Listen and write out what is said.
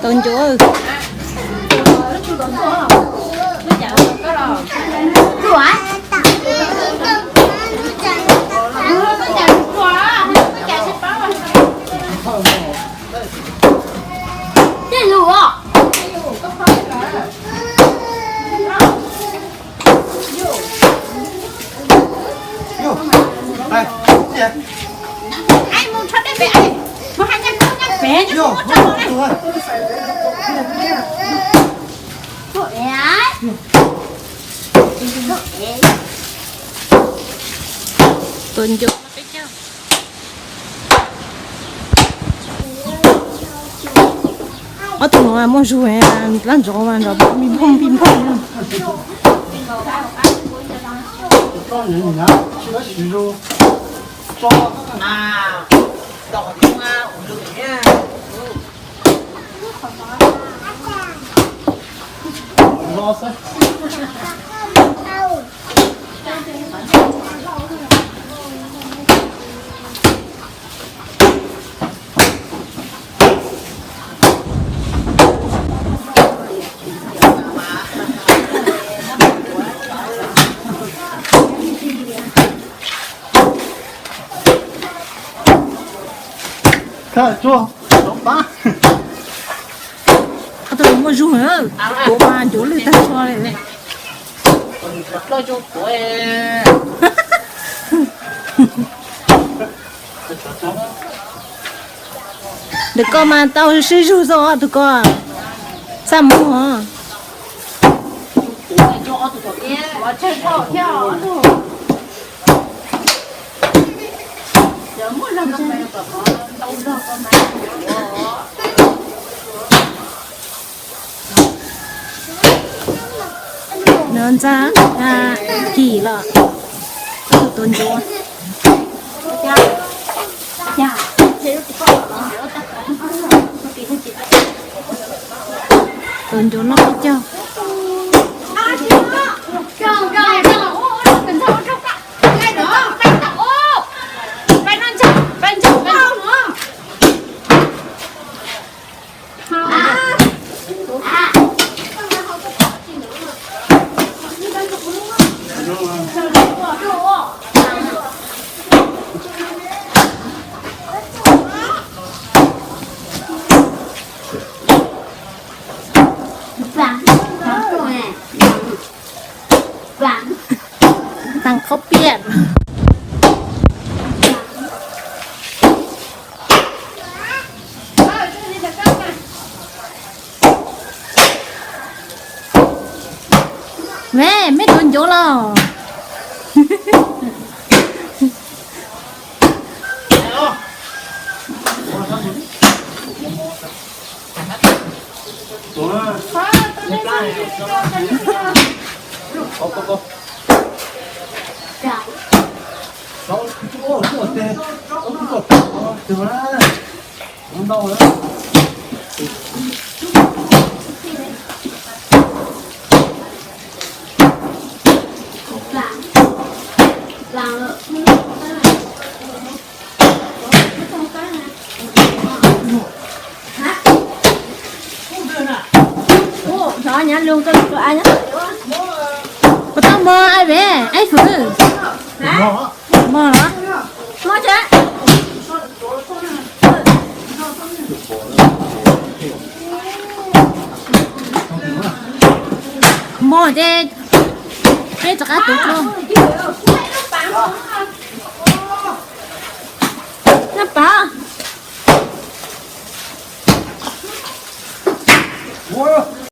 Tus ncuav. Tus ncuav peb caug. Ob tug no muaj zug, lab ntxov mas nrov pij nphooj pij nphooj. Ob tug muaj zug, kuv mas ncuav lwj tag nrho li. Ntawm koj mas tau sib zug xwb os tus ko. Txaj muag. Nws ntxa, kim los tus ncuav. Tus ncuav noj peb caug. Tag khaub piam. Me, meb tus ncuav los. Puas tau mog ai ve, ai fwv? Mog los? Mog ces peb rov qab tuav dua.